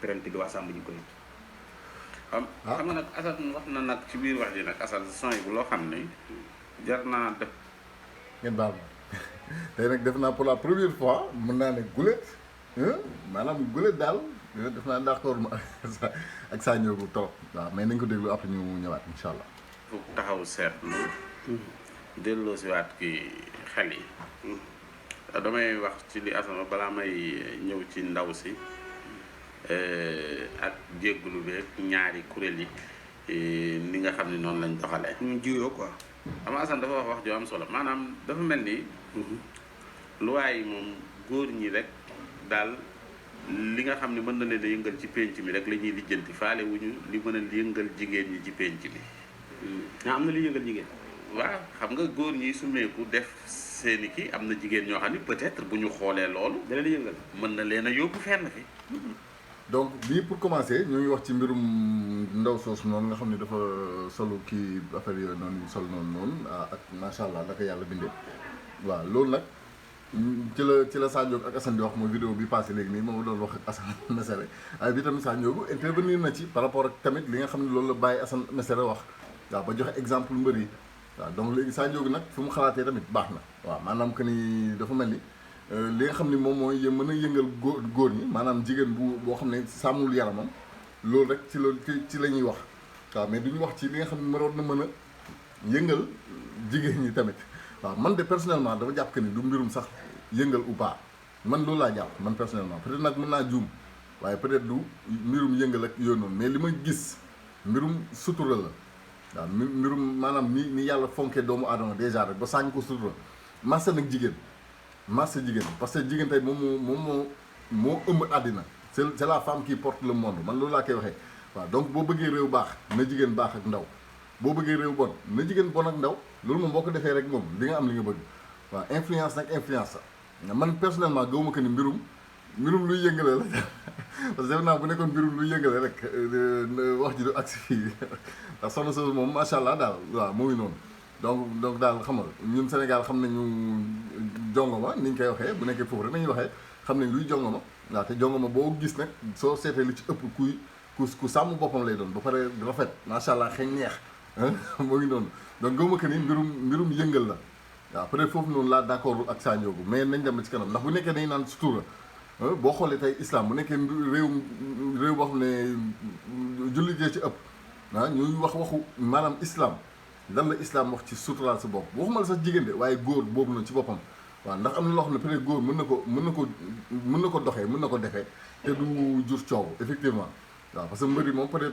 plainte bi waa sàmm ji koy. xam nga nag Assane wax na nag ci biir wax ji nag Assane son yi bu loo xam ne jar naa def. ngeen baal ma tey nag def naa pour la première fois mën naa ne gulet maanaam gulet daal def naa d'accord ma ak saa ñëw bu trop waaw mais nañ ko déglu après ñu ñëwaat incha allah. foog taxaw seetlu. delloo si waat ki xel yi. damay wax ci li Assane balaa may ñëw ci ndaw si. ak jéggulu beeg ñaari kuréel yi ni nga xam ne noonu lañ doxalee. ñu jiwoo quoi. xam nga Assane dafa wax ju am solo maanaam dafa mel ni. luwaay moom góor ñi rek daal li nga xam ne mën na leen a yëngal ci pénc mi rek la ñuy lijjanti faale wuñu li mën a yëngal jigéen ñi ci pénc mi. am na li yëngal jigéen. waaw xam nga góor ñi sumeeku def seeni kii am na jigéen ñoo xam ne peut-être bu ñu xoolee loolu. dana di yëngal. mën na leen a yóbbu fenn fi. donc bii pour commencer ñu ngi wax ci mbirum ndaw soosu noonu nga xam ne dafa solu kii affaire yooyu noonu sol noonu ak macha allah naka yàlla bindee waaw loolu nag ci la Sadio ak Assane di wax mooy vidéo bi passé léegi nii moom doon wax ak Assane Mesere waaye bi tamit Sadio intervenir na ci par rapport ak tamit li nga xam ne loolu la bàyyi Assane Mesere wax waaw ba joxe exemple mbër yi waaw donc léegi Sadio nag fu mu xalaatee tamit baax na waaw maanaam que ni dafa mel ni li nga xam ni moom mooy mën a yëngal góor ñi maanaam jigéen boo xam ne sàmmul yaramam loolu rek ci la ñuy wax waaw mais duñu wax ci li nga xam ne mënoon na mën a yëngal jigéen ñi tamit waaw man de personnellement dafa jàpp que ni du mbirum sax yëngal ou pas man loolu laa jàpp man personnellement peut-être nag mën naa juum waaye peut-être du mbirum yëngal ak yooyu noonu mais li ma gis mbirum sutura la waaw mbirum maanaam ni yàlla fonkee doomu aadama déjà rek ba saañ ko sutura massa nag jigéen massa jigéen parce que jigéen tey moo ëmb àddina c'est la femme qui porte le monde man loolu laa koy waxee waaw donc boo bëggee réew baax na jigéen baax ak ndaw boo bëggee réew bon na jigéen bon ak ndaw loolu moom boo ko defee rek moom di nga am li nga bëgg waaw influence nag influence la man personnellement gëwuma que ni mbirum luy yëngale la parce que def naa bu nekkoon mbirum luy yëngale rek wax ji du agsi fii ndax soxna soosu moom macha allah daal waaw mu ngi noonu donc daal xam nga ñun Sénégal xam nañu jongoma ni ñu koy waxee bu nekkee foofu rek nañuy waxee xam nañ luy jongoma waaw te jongoma boo gis nag soo seetee li ci ëpp ku sàmm boppam lay doon ba pare rafet macha allah xëy neex moo ngi noonu donc gëwuma que ni mbirum yëngal la waaw peut-être foofu noonu laa d'accord ak Sa Ndiogou mais nañ dem ci kanam ndax bu nekkee dañu naan sutura boo xoolee tey islam bu nekkee réew boo xam ne jullit ci ëpp ñuy waxu maanaam islam lan la islam wax ci suturaal sa bopp waxuma la sax jigéen de waaye góor boobu noonu ci boppam waaw ndax am na loo xam ne peut-être góor mën na ko doxee mën na ko defee te du jur coow effectivement waaw parce que mbëri moom peut-être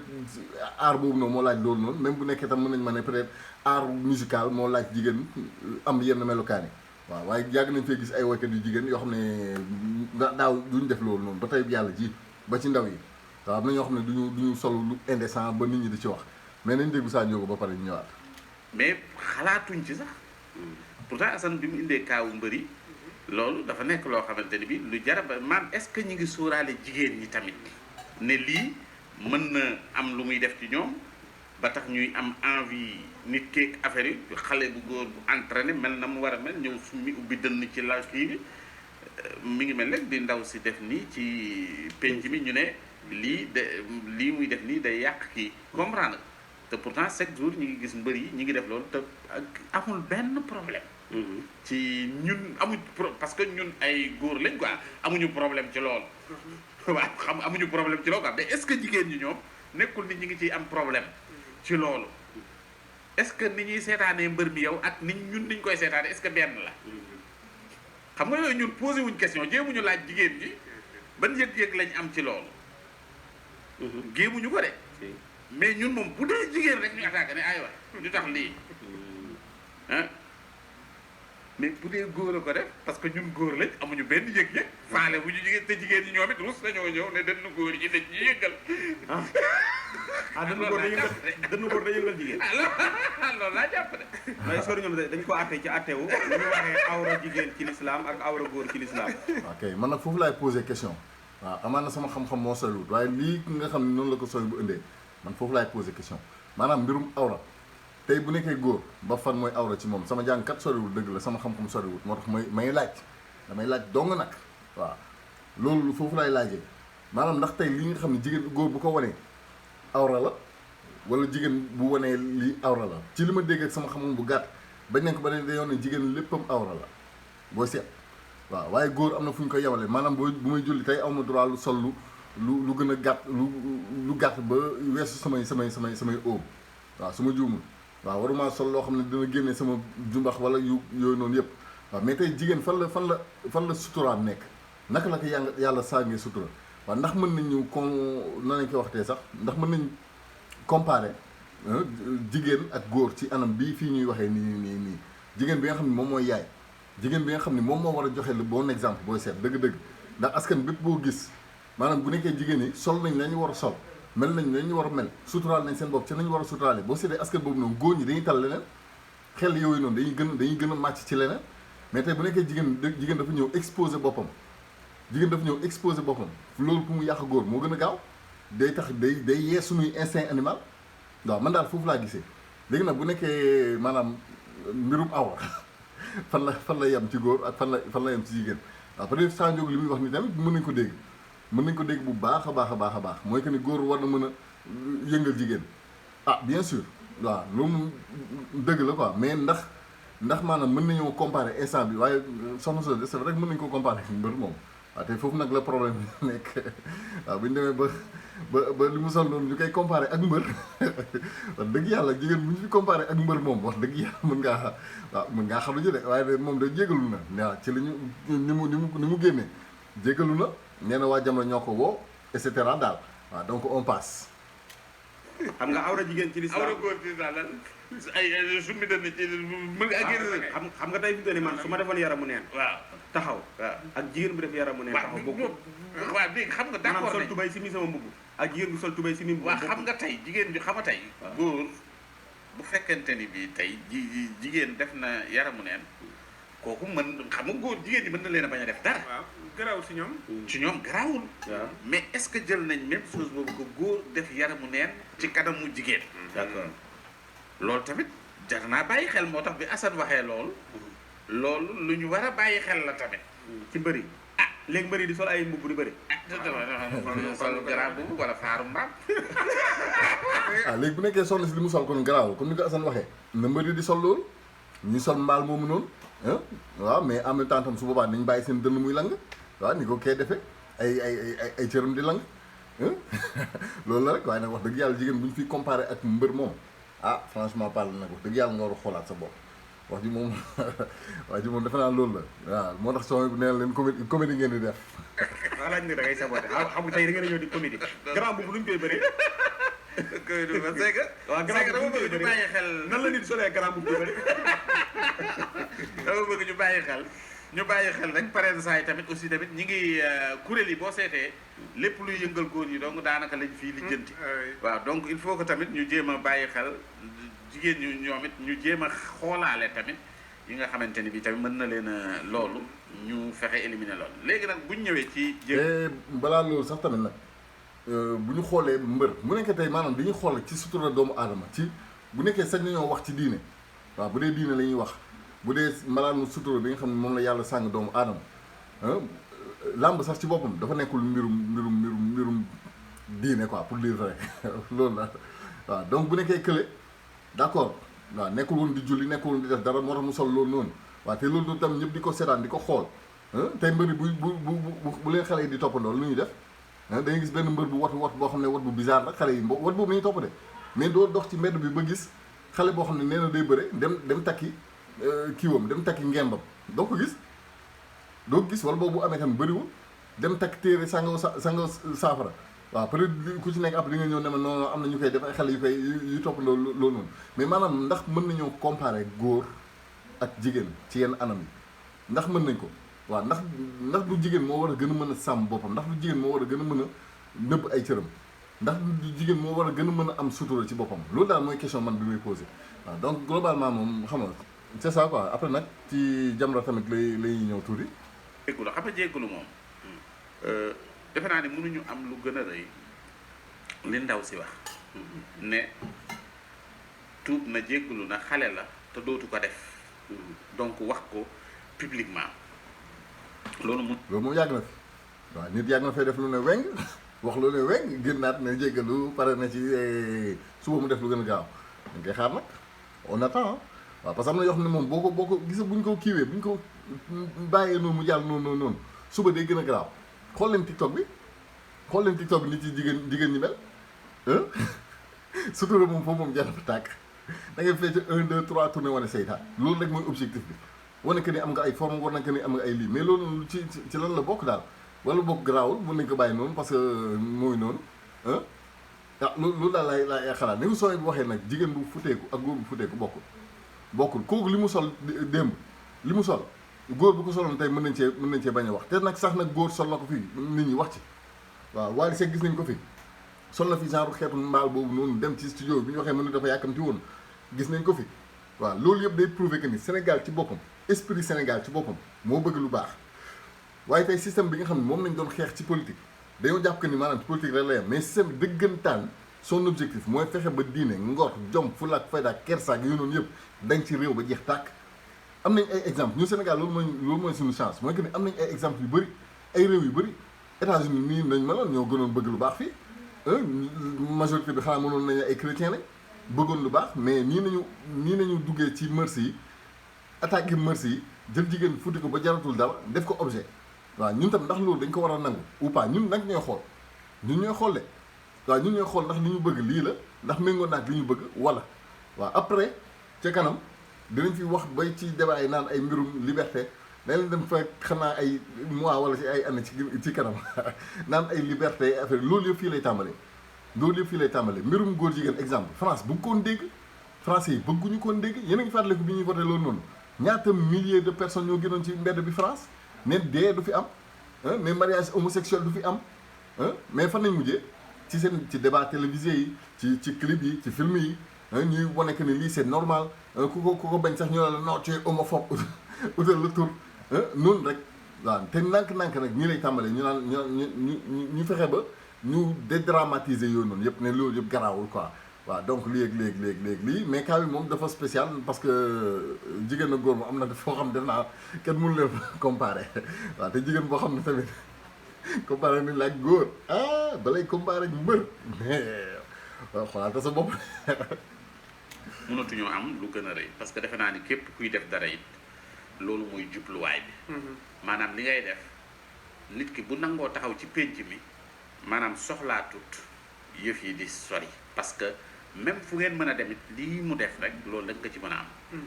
art boobu noonu moo laaj loolu noonu même bu nekkee tam mën nañ ma ne peut-être art musical moo laaj jigéen am yenn melukaan yi waaw waaye yàgg nañ fee gis ay woykat yu jigéen yoo xam ne daaw duñ def loolu noonu ba tey yàlla ji ba ci ndaw yi waaw am na ñoo xam ne duñu sol lu indécent ba nit ñi di ci wax mais nañ déggu Sa Ndiogou ba pare ñu ñëwaat. mais xalaatuñ ci sax pourtant Assane bi mu indee kaawu mbëri loolu dafa nekk loo xamante ni bi lu jar ba man est-ce que ñu ngi sóoraale jigéen ñi tamit ne lii mën na am lu muy def ci ñoom ba tax ñuy am envie nit keeg affaire yi xale bu góor bu entraîné mel na mu war a mel ñëw summi ubbi dënn ci la kii bi mi ngi mel rek di ndaw si def nii ci penc mi ñu ne lii muy def nii day yàq kii comprendre te pourtant chaque jour ñi ngi gis mbër yi ñi ngi def loolu te amul benn problème ci ñun parce que ñun ay góor lañ quoi amuñu problème ci loolu waaw amuñu problème ci loolu quoi mais est-ce que jigéen ñi ñoom nekkul ni ñi ngi ciy am problème ci loolu est-ce que ni ñuy seetaanee mbër mi yow ak ñun niñ koy seetaanee est-ce que benn la xam nga yooyu ñun posé wuñ question jéemuñu laaj jigéen ñi ban yëg-yëg lañ am ci loolu géemuñu ko de mais ñun moom bu dee jigéen rek ñu attaqué ne aywa ñu tax lii ah mais bu dee góor a ko def parce que ñun góor lañ amuñu benn yëg-yëg faale bu ñu jigéen te jigéen ñi ñoom it rus nañoo ñëw ne dënnu góor yi dañ ñu yëngal dënnu góor da yëngal jigéen loolu laa jàpp de mais sori ñoom dañ ko àtte ci àttewu ñu waxee awra jigéen ci l'islam ak awra góor ci l'islam ok man nag foofu laay posé question waaw amaan na sama xam-xam moo soriwut waaye lii nga xam ne noonu la ko sori bu indee man foofu laay posé question maanaam mbirum awra tey bu nekkee góor ba fan mooy awra ci moom sama jàngkat soriwul dëgg la sama xam-xam soriwul moo tax may laaj damay laaj dong nag waaw loolu foofu laay laajee maanaam ndax tey li nga xam ne jigéen góor bu ko wanee awra la wala jigéen bu wanee lii awra la ci li ma dégg ak sama xamum bu gàtt bañ nañ ko ba dañoo ne jigéen léppam awra la boo seet waaw waaye góor am na fu ñu koy yemale maanaam bu may julli tey am na droit lu sol lu gën a gàtt lu gàtt ba weesu samay óom waaw su ma juumul waaw waruma sol loo xam ne dina génne sama jumbax wala yooyu noonu yëpp waaw mais tey jigéen fan la suturaam nekk naka la ko yàlla sàngee sutura waaw ndax mën nañu na nañ ko waxtee sax ndax mën nañ comparer jigéen ak góor ci anam bii fii ñuy waxee nii jigéen bi nga xam ne moom mooy yaay jigéen bi nga xam ne moom moo war a joxe le bon exemple booy seet dëgg-dëgg ndax askan bépp boo gis maanaam bu nekkee jigéen ñi sol nañ la ñu war a sol mel nañ la ñu war a mel suturaal nañ seen bopp ci nañu war a suturaale boo seetee askan boobu noonu góor ñi dañuy tal leneen xel yooyu noonu dañuy gën a màcc ci leneen mais tey bu nekkee jigéen dafa ñëw exposé boppam loolu pour mu yàq góor moo gën a gaaw day tax day yee suñuy instinct animal waaw man daal foofu laa gisee léegi nag bu nekkee maanaam mbirum awra fan la yem ci góor ak fan la yem ci jigéen waaw peut-être Sa Ndiogou li muy wax ni tamit mën nañ ko dégg bu baax a baax mooy que ni góor war na mën a yëngal jigéen bien sûr waaw loolu dëgg la quoi mais ndax maanaam mën nañoo comparer instant bi waaye soxna so c'est vrai rek mën nañu ko comparer mbër moom waaw te foofu nag la problème bi nekk waaw bu ñu demee ba li mu sol noonu ñu koy comparer ak mbër wax dëgg yàlla jigéen bu ñu fi comparer ak mbër moom wax dëgg yàlla mën ngaa xam lu ji de waaye moom da jégalu na waaw ci li ñu ni mu génnee jégalu na nee na waa Jamra ñoo ko woo et cetera daal waaw donc on passe. xam nga awra jigéen ci lislaam awra góor ci lislaam ay summi dana ci mën nga génn xam nga tey fi mu man su ma defoon yaramu neen waaw taxaw ak jigéen bu def yaramu neen taxaw bokku waaw dégg xam nga d'accord sol tubay si mi sama mbubb ak jigéen bu sol tubay si mi mbubb waaw xam nga tey jigéen bi xam nga tey góor bu fekkente ni bii tey jigéen def na yaramu neen kooku mën xam nga góor jigéen ñi mën na leen a bañ a def dara waaw garaawul si ñoom ci ñoom garaawul mais est-ce que jël nañ même chose boobu ko góor def yaramu neen ci kanamu jigéen d'accord loolu tamit jar naa bàyyi xel moo tax bi Assane waxee loolu lu ñu war a bàyyi xel la tamit ci mbëri léegi mbëri di sol ay mbubb di bëri sol garab boobu wala faaru mbaam léegi bu nekkee soxna si li mu sol kon garaawul comme ni ko Assane waxee na mbëri di sol loolu ñu sol mbaal moomu noonu waaw mais en même temps tam su boobaa nañ bàyyi seen dënn muy lang waaw ni ko kee defee ay cëram di lang loolu la rek waaye nag wax dëgg yàlla jigéen bu ñu fi comparé ak mbër moom franchement parle nag wax dëgg yàlla nga war a xoolaat sa bopp wax ji moom defe naa loolu la waaw moo tax soo nee leen comédie ngeen di def waa laaj nga da ngay saboté xam tey da ngeen a ñëw di comédie grand boobu luñ koy bëree c'est que waaw grand boobu luñ koy bëree xel nan la nit solee grand boobu di bëri dama bëgg ñu bàyyi xel rek pareen saa yi tamit aussi tamit ñi ngi kuréel yi boo seetee lépp luy yëngal góor ñi donc daanaka lañ fii lijjanti waaw donc il faut que tamit ñu jéem a bàyyi xel jigéen ñu ñoom it ñu jéem a xoolaale tamit yi nga xamante ni bi tamit mën na leen a loolu ñu fexe éliminer loolu léegi nag buñ ñëwee ci balaa loolu sax tamit nag bu ñu xoolee mbër mu nekkee tey maanaam dañuy xool ci sutura doomu aadama ci bu nekkee sañ nañoo wax ci diine waaw bu dee diine la ñuy wax bu dee malaanu sutura bi nga xam ne moom la yàlla sàng doomu aadama làmb sax ci boppam dafa nekkul mbirum diine quoi pour dire vrai loolu la waaw donc bu nekkee kële d'accord waaw nekkul woon di julli nekkul woon di def dara moo tax mu sol loolu noonu waaw te loolu tam ñëpp di ko seetaan di ko xool tey mbëri bu leen xale yi di toppandoo lu ñuy def dañuy gis benn mbër bu wat boo xam ne wat bu bizarre la xale yi wat boobu la ñuy topp de mais doo dox ci mbedd bi ba gis xale boo xam ne nee na day bëre dem takki kiiwam dem takki ngembam doo ko gis wala boobu amee tam bëriwul dem takk téere sango saafara waaw peut-être ku ci nekk après di nga ñëw ne ma non am na ñu koy def ay xale yu toppandoo loolu noonu mais maanaam ndax mën nañoo comparer góor ak jigéen ci yenn anam yi ndax mën nañ ko waaw ndax du jigéen moo war a gën a mën a sàmm boppam ndax du jigéen moo war a gën a mën a nëbb ay cëram ndax du jigéen moo war a gën a mën a am sutura ci boppam loolu daal mooy question man bi muy posé waaw donc globalement moom xam nga c'est ça quoi après nag ci Jamra tamit lay ñëw tuuti. jéggulu xam nga jéggulu moom defe naa ne mënuñu am lu gën a rëy li ndaw si wax ne tuub na jéggulu na xale la te dootu ko def donc wax ko publiquement loolu moom yàgg na fi waaw nit yàgg na fay def lu ne weng wax loolu ne weng génnaat ne jéggalu pare na ci suba mu def lu gën a gaaw dañ koy xaar nag on attend waaw parce que am na yoo xam ne moom boo ko gis buñ ko kiiwee buñ ko bàyyee noonu mu jàll noonu suba day gën a garaaw xool leen TikTok bi nit ci jigéen ñi mel surtout moom foofu moom jar na fa tàkk da ngay fecc 1 2 3 tourné wane seytaan loolu rek mooy objectif bi wane que ni am nga ay forme war na que ni am nga ay lii mais loolu ci lan la bokk daal wala bokk garaawul mën nañ ko bàyyi noonu parce que mooy noonu loolu daal laay xalaat ni nga sooy bu waxee nag jigéen bu futeeku ak góor bu futeeku bokkul kooku li mu sol démb li mu sol góor bu ko soloon tey mën nañ cee bañ a wax te nag sax nag góor sol na ko fii nit ñi wax ci waaw Wally Seck gis nañ ko fi sol na fi genre xeetu mbaal boobu noonu dem ci studio bi ñu waxee mën na dafa yàkkamti woon gis nañ ko fi waaw loolu yëpp day prouver que ni Sénégal ci boppam esprit Sénégal ci boppam moo bëgg lu baax waaye tey système bi nga xam ne moom lañ doon xeex ci politique dañoo jàpp que ni maanaam ci politique rek la yem mais système bi dëggantaan son objectif mooy fexe ba diine ngor jom fulla ak fayda ak kersa ak yooyu noonu yëpp dañ ci réew ba jeex tàkk am nañ ay exemple ñu Sénégal loolu mooy suñu chance mooy que ni am nañ ay exemple yu bëri ay réew yu bëri États-Unis nii nañ meloon ñoo gënoon bëgg lu baax fii majorité bi xanaa mënoon nañu ay chrétien lañ bëggoon lu baax mais nii nañu duggee ci mœurs yi attaqué mœurs yi jël jigéen futti ko ba jaratul dara def ko objet waaw ñun tam ndax loolu dañ ko war a nangu ou pas ñun nag ñooy xool ñun ñooy xool de waaw ñun ñooy xool ndax li ñu bëgg lii la ndax méngoo naag li ñu bëgg wala waaw après ca kanam dinañ fi wax bay ci débat yi naan ay mbirum liberté dañ leen dem fa xanaa ay mois wala ci ay année ci kanam naan ay liberté affaire loolu yëpp fii lay tàmbalee mbirum góor jigéen exemple France bëgg koon dégg français yi bëgguñu koon dégg yéen a ngi fàttaliku bi ñuy voté loolu noonu ñaata milliers de personnes ñoo gënoon ci mbedd bi France ne dee du fi am ne mariage homosexuel du fi am mais fan nañ mujjee ci débat télévisé yi ci clip yi ci film yi ñuy wane que ni lii c'est normal ku ko bañ sax ñu ne la non tu es homophobe utal la tur noonu rek waaw te nànk-nànk nag ñii lay tàmbalee ñu naan ñu fexe ba ñu dédramatiser yooyu noonu yëpp ne loolu yëpp garaawul quoi waaw donc léegi mais cas bi moom dafa spécial parce que jigéen ak góor moom am na foo xam def naa kenn mënu leen comparer waaw te jigéen boo xam ne tamit comparer ni la ak góor balay comparer ak mbër waaw xoolaata sa bopp mënatuñoo am lu gën a rëy parce que defe naa ni képp kuy def dara it loolu mooy jubluwaay bi maanaam li ngay def nit ki bu nangoo taxaw ci pénc mi maanaam soxlaatut yëf yi di sori parce que même fu ngeen mën a demit lii mu def rek loolu lañ ko ci mën a am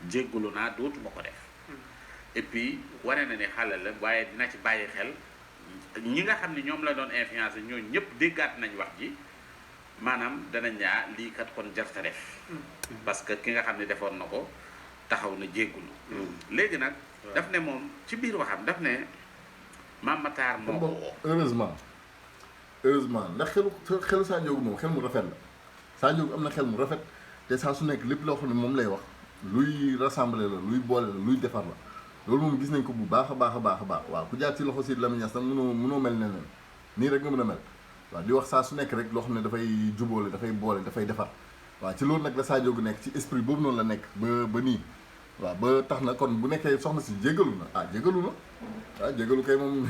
jéggalu naa dootuma ko def et puis wane na ne xale la waaye dina ci bàyyi xel ñi nga xam ne ñoom la doon influencé ñooñu ñëpp déggaat nañ wax ji maanaam danañ ñaa lii kat kon jarta def parce que ki nga xam ne defoon na ko taxaw na jéggulu léegi nag daf ne moom ci biir waxam daf ne Mame Matar moo ko woo heureusement ndax xelu Sa Ndiogou moom xel mu rafet la Sa Ndiogou am na xel mu rafet te saa su nekk lépp loo xam ne moom lay wax luy rassembler la luy boole la luy defar la loolu moom gis nañ ko bu baax a baax waaw ku jaar ci loxo Sidy Lamine Niass nag mënoo mel ne nii rek nga mën a mel waaw di wax saa su nekk rek loo xam ne dafay jubóole dafay boole dafay defar waaw ci loolu nag la Sa Ndiogou nekk ci esprit boobu noonu la nekk ba nii waaw ba tax na kon bu nekkee soxna si jégalu na jégalu na waaw jégalu kay moom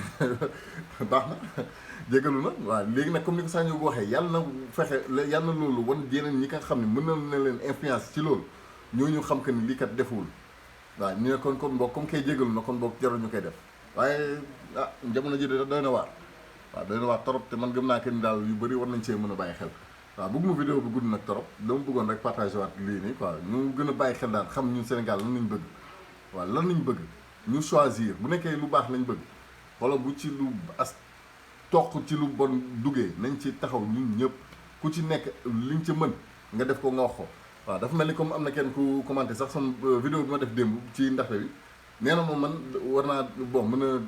baax na jégalu na waaw léegi nag comme ni ko Sa Ndiogou waxee yàlla na fexe yàlla na loolu wan yeneen ñi nga xam ne mën na leen influence ci loolu ñooñu xam que ni lii kat defuwul waaw ñu ne kon boog comme kay jégalu na kon boog jarul ñu koy def waaye jamono ji doy na waar waaw doy na waar torop te man gëm naa que ni daal yu bëri war nañ cee mën a bàyyi xel waaw bëgguma vidéo bi gudd nag torop dama bëggoon rek partagé waat lii nii quoi ñu gën a bàyyi xel daal xam ñun Sénégal lan lañ bëgg waaw lan lañ bëgg ñu choisir bu nekkee lu baax lañ bëgg wala bu ci lu toq ci lu bon duggee nañ ci taxaw ñun ñëpp ku ci nekk liñ ci mën nga def ko nga wax ko waaw dafa mel ni comme am na kenn ku commenté sax sama vidéo bi ma def démb ci ndaxte bi nee na moom man war naa bon mën a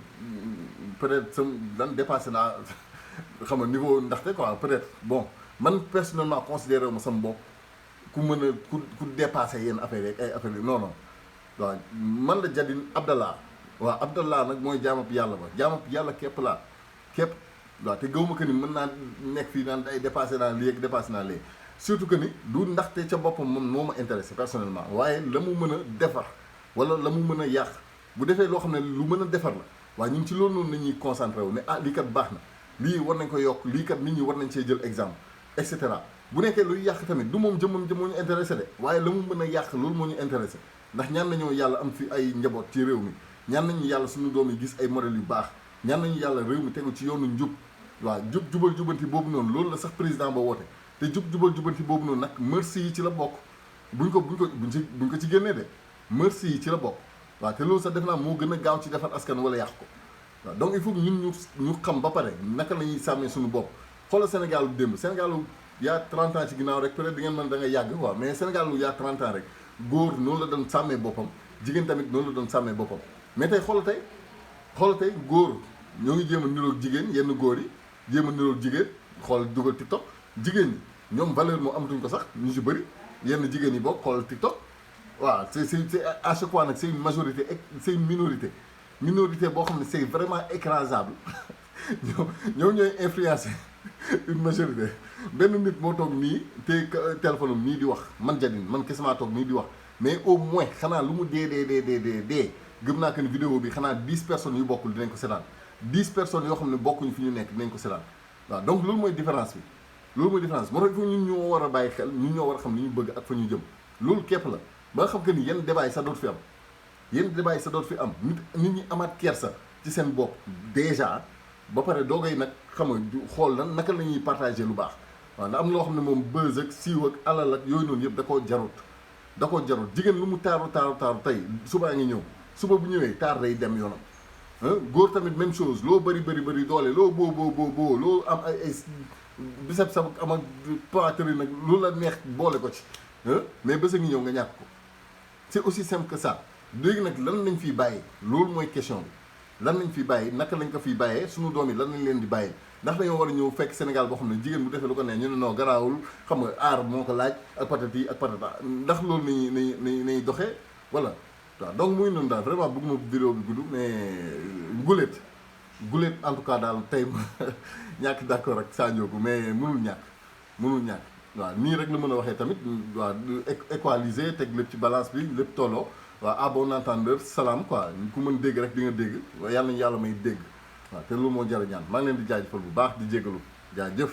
peut-être sam dan dépassé naa xam nga niveau ndaxte quoi peut-être bon man personnellement considéré ma sama bopp ku mën a ku dépassé yenn affaires yeeg ay affaires yi non waaw man la Jadine Abdallah waaw Abdallah nag mooy jaamab yàlla ba jaamab yàlla képp laa képp waaw te gëwuma que ni mën naa nekk fii naan ay dépassé naa lii ak dépassé naa léegi surtout que ni du ndaxte ca boppam moom moo ma intéressé personnellement waaye la mu mën a defar wala la mu mën a yàq bu defee loo xam ne lu mën a defar la waaye ñun ci loolu noonu la ñuy concentré wu ne lii kat baax na lii war nañ ko yokk lii kat nit ñi war nañ cee jël exemple et cetera bu nekkee luy yàq tamit du moom jëmmam moo ñu intéressé de waaye la mu mën a yàq loolu moo ñu intéressé ndax ñaan nañoo yàlla am fi ay njaboot ci réew mi ñaan nañu yàlla suñu doom yi gis ay modèles yu baax ñaan nañu yàlla réew mi tegu ci yoonu njub waaw jubal jubanti boobu noonu loolu la sax président ba woote te jubal jubanti boobu noonu nag merci yi ci la bokk buñ ko ci génnee de merci yi ci la bokk waaw te loolu sax def naa moo gën a gaaw ci defar askan wala yàq ko waaw donc il faut que ñun ñu xam ba pare naka la ñuy sàmmee suñu bopp xoolal Sénégal lu démb Sénégal lu yaa 30 ans ci ginnaaw rek peut-être di ngeen mën da nga yàgg waaw mais Sénégal lu yaa 30 ans rek góor noonu la doon sàmmee boppam jigéen tamit noonu la doon sàmmee boppam mais tey xoolal tey góor ñoo ngi jéem a niroog jigéen yenn góor yi jéem a niroog jigéen xool dugal TikTok jigéen ñi ñoom valeur moo amatuñ ko sax ñu si bëri yenn jigéen yi bokk xool TikTok waaw c'est à chaque fois nag c'est une majorité c'est une minorité boo xam ne c'est vraiment écrasable ñoom ñooy influencer une majorité benn nit moo toog nii te téléphone am nii di wax man Jadine man kese maa toog nii di wax mais au moins xanaa lu mu dee gëm naa que ni vidéo bi xanaa 10 personnes yu bokkul dinañ ko seetaan 10 personnes yoo xam ne bokkuñu fi ñu nekk dinañ ko seetaan waaw donc loolu mooy différence bi moo tax ñun ñoo war a bàyyi xel ñun ñoo war a xam li ñu bëgg ak fa ñu jëm loolu képp la ba nga xam que ni yenn débat yi sa doot fi am nit ñi amaat kersa ci seen bopp déjà ba pare doogay nag xam nga xool lan naka la ñuy partager lu baax waaw ndax am loo xam ne moom buzz ak siiw ak alal ak yooyu noonu yëpp da koo jarut jigéen lu mu taaru tey subaa ngi ñëw suba bu ñëwee taar day dem yoonam góor tamit même chose loo bëri doole loo boo loo am ay biceps am ak poitrine nag loolu la neex boole ko ci mais bés a ngi ñëw nga ñàkk ko c'est aussi simple que ça léegi nag lan lañ fiy bàyyi loolu mooy question bi lan lañ fiy bàyyi naka lañ ko fiy bàyyee suñu doom yi lan lañ leen di bàyyi ndax dañoo war a ñëw fekk Sénégal boo xam ne jigéen bu defee lu ko ne ñu ne non garaawul xam nga aar moo ko laaj ak patati ak patata ndax loolu nañuy doxee voilà waaw donc muy noonu daal vraiment bëgguma vidéo bi gudd mais guléet en tout cas daal tey ñàkk d'accord ak Sadio mais mënul ñàkk waaw nii rek la mën a waxee tamit waaw équaliser teg lépp ci balance bi lépp tolloo waaw à bon entendeur salaam quoi ku mën dégg rek di nga dégg yàlla nañu yàlla may dégg waaw te loolu moo jar a ñaan maa ngi leen di jaajëfal bu baax di jégalu jaajëf